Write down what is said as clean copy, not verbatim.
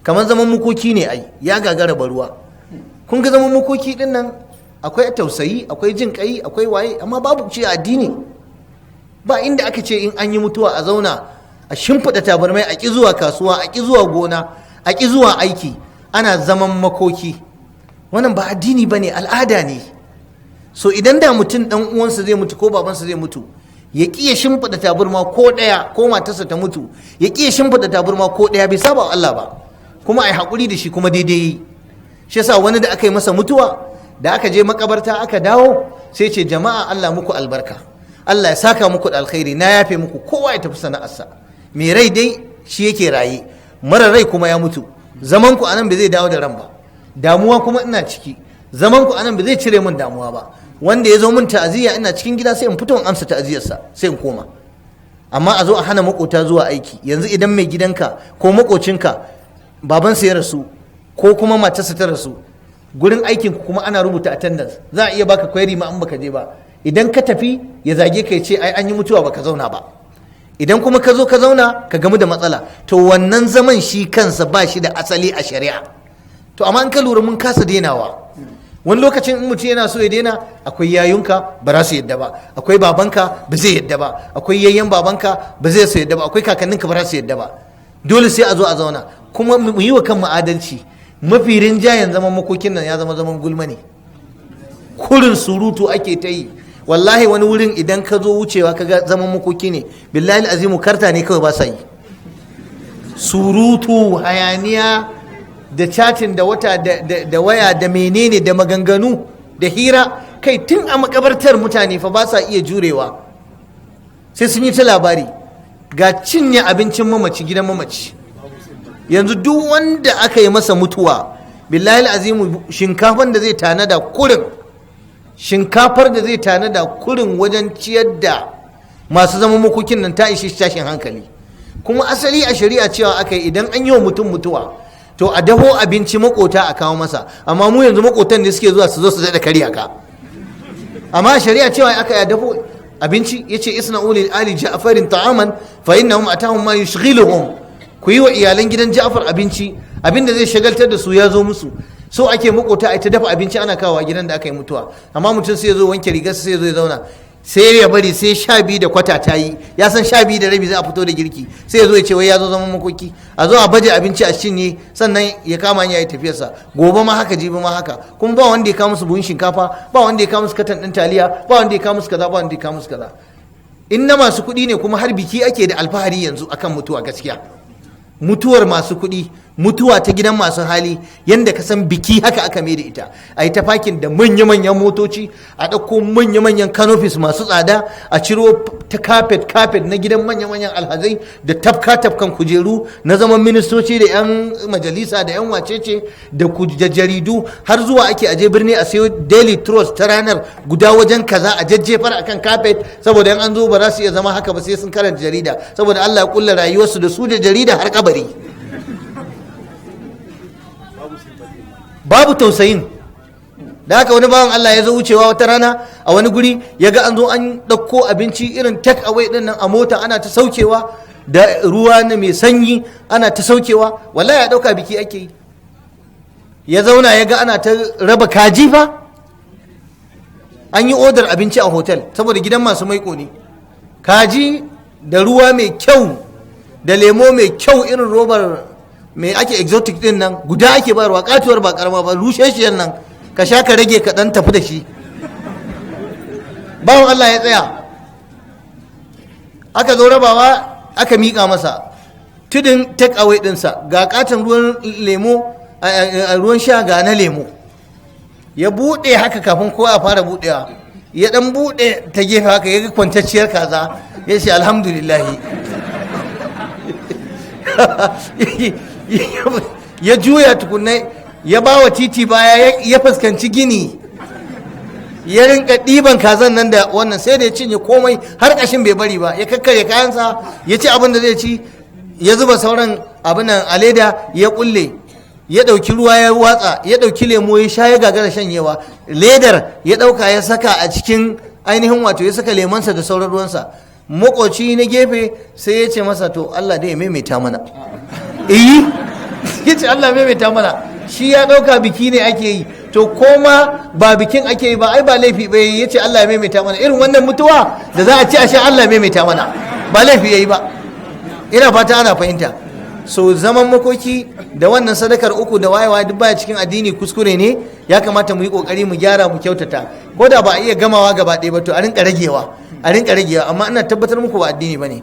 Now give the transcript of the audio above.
Kamar zaman makoki ne ai ya gagara baruwa. Kun ga zaman makoki din nan akwai tausayi, akwai jin kai, akwai waye, amma babu ce addini. Ba inda aka ce in an yi mutuwa a zauna a shimfiɗa tabarmai, a ƙi zuwa kasuwa, a ƙi zuwa gona, a ƙi zuwa aiki, ana zaman makoki. Wannan ba addini ba ne, al'ada ne. So idan da mutum ɗan uwansa zai mutu ko babansa zai mutu, ya ƙi ya shimfiɗa tabarma ko ɗaya, ko matarsa ta mutu ya ƙi ya shimfiɗa tabarma ko ɗaya, bai saba wa Allah ba, kuma a yi haƙuri da shi, kuma daidai yi. Shi yasa wani da aka yi masa mutuwa, da aka je makabarta aka dawo, sai ce, "Jama'a, Allah muku albarka, Allah ya saka muku da alkhairi, na yafe muku." Kowa ya tafi sana'arsa. Mai rai dai shi yake raye, mara rai kuma ya mutu. Zaman ku anan ba zai dawo da ran ba, damuwa kuma ina ciki. Zaman ku anan ba zai cire min damuwa ba. Wanda ya zo min ta'aziyya ina cikin gida, sai in fito in amsa ta'aziyarsa, sai in koma. Amma a zo a hana makota zuwa aiki. Yanzu idan mai gidanka ko makocinka babansa ya rasu ko kuma matarsa ta rasu, gurin aikin ku kuma ana rubuta attendance, za a iya baka query ma in baka je ba. Idan ka tafi, ya zage ka, ya ce ai an yi mutuwa baka zauna ba. Idan kuma ka zo ka zauna, ka gamu da matsala. To wannan zaman shi kansa ba shi da asali a shari'a. To amma in ka lura, mun kasa denawa. Wani lokacin in mutum yana so ya daina, akwai yayunka ba za su yadda ba, akwai babanka ba zai yadda ba, akwai yayyan babanka ba zai su yadda ba, akwai kakanninka ba za su yadda ba. Dole sai a zo a zauna. Kuma mu yi wa kanmu adalci, mafi rinjayen zaman makokin nan ya zama zaman gulma ne. Kurin surutu ake ta yi. Wallahi wani wurin idan ka zo wucewa ka ga zaman makoki ne, billahi azimu karta ne kawai ba sa yi. Surutu, hayaniya da chatting da wata da waya da menene da maganganu da hira. Kai, tun a makabartar mutane fa ba sa iya jurewa, sai sun yi ta labari. Ga cinye abincin mamaci, gidan mamaci. Yanzu duk wanda aka yi masa mutuwa, billahi azimu shinkafan da zai tanada kurin, shinkafar da zai tanada kurin wajen ciyar da masu zaman makokin nan ta ishe shi tashin hankali. Kuma asali a shari'a cewa aka yi idan an yi wa mutum mutuwa, to a dafo abinci makota a kawo masa. Amma mu yanzu makotan ne suke zuwa su zo su daɗa karya ka. Amma shari'a cewa aka yi a dafo abinci, yace اصنعوا لآل جعفر طعاما فإنهم أتاهم ما يشغلهم. Ku yi wa iyalan gidan Ja'far abinci, abin da zai shagaltar da su ya zo musu. So ake makota a ta dafa abinci ana kawo a gidan da aka yi mutuwa. Amma mutum sai ya zo wanke rigarsa, sai ya zo ya zauna, sai ya bari sai 12:15 ta yi, ya san 12:30 za a fito da girki, sai ya zo ya ce wai ya zo zaman makoki. A zo a baje abinci a cinye, sannan ya kama ya yi tafiyarsa. Gobe ma haka, jibi ma haka. Kuma ba wanda ya kawo musu buhun shinkafa, ba wanda ya kawo musu katan ɗin taliya, ba wanda ya kawo musu kaza, ba wanda ya kawo musu kaza. In na masu kuɗi ne kuma, har biki ake da alfahari yanzu akan mutuwa. Gaskiya, mutuwar masu kuɗi, mutuwa ta gidan masu hali, yanda ka san biki haka aka mai da ita. A yi ta fakin da manya-manyan motoci, a ɗauko manya-manyan canopies masu tsada, a ciro ta carpet carpet na gidan manya-manyan alhazai, da tafka tafkan kujeru na zaman ministoci da 'yan majalisa da 'yan wacece, da jaridu. Har zuwa ake aje birni a sayo Daily Trust ta ranar guda wajen kaza, a jajjefar akan carpet, saboda yan an zo ba za su iya zama haka ba sai sun karanta jarida. Saboda Allah ya kulla rayuwarsu da su da jarida har kabari. Babu tausayin. Da haka wani bawan Allah ya zo wucewa wata rana a wani guri, ya ga an zo an ɗauko abinci irin take away ɗin nan a mota, ana ta saukewa, da ruwa na mai sanyi ana ta saukewa. Wallahi ya ɗauka biki ake yi. Ya zauna ya ga ana ta raba kaji fa. An yi odar abinci a hotel saboda gidan masu maiko ne. Kaji da ruwa mai kyau da lemo mai kyau, irin robar mai ake exotic din nan guda ake bayarwa, katuwar ba karama ba, rushe shi nan, ka sha ka rage ka dan tafi da shi. Bawan Allah ya tsaya, aka zo rabawa, aka miƙa masa tudun take away ɗinsa, ga katon ruwan lemo, ruwan sha, ga na lemo. Ya buɗe haka, kafin kowa ya fara buɗewa, ya ɗan buɗe ta gefe haka, ya ga kwantacciyar kaza, ya ce alhamdulillahi. Ya juya tukunai, ya ba wa titi baya, ya fuskanci gini, ya rinka ɗiban kazan nan da wannan, sai da ya cinye komai, har ƙashin bai bari ba. Ya kakkarya kayansa, ya ci abin da zai ci, ya zuba sauran abin nan a leda, ya kulle, ya ɗauki ruwa ya watsa, ya ɗauki lemo ya sha, ya gagara shanyewa. Ledar ya ɗauka ya saka a cikin ainihin wato, ya saka lemonsa da sauran ruwansa. Makoci na gefe sai ya ce masa, "To, Allah dai ya maimaita mana." Iyi. Yace Allah maimaita mana. Shi ya dauka biki ne ake yi. To koma ba bikin ake yi ba, ai ba laifi ba yace Allah ya maimaita mana irin wannan mutuwa da za a ci a sha, Allah maimaita mana, ba laifi yayi ba. Ina fata ana fahimta. So zaman makoki da wannan sadakar uku da wayewa duk baya cikin addini, kuskure ne. Ya kamata mu yi kokari mu gyara, mu kyautata. Ko da ba a iya gamawa gaba ɗaya ba, to a rinka ragewa, a rinka ragewa. Amma ina tabbatar muku ba addini bane.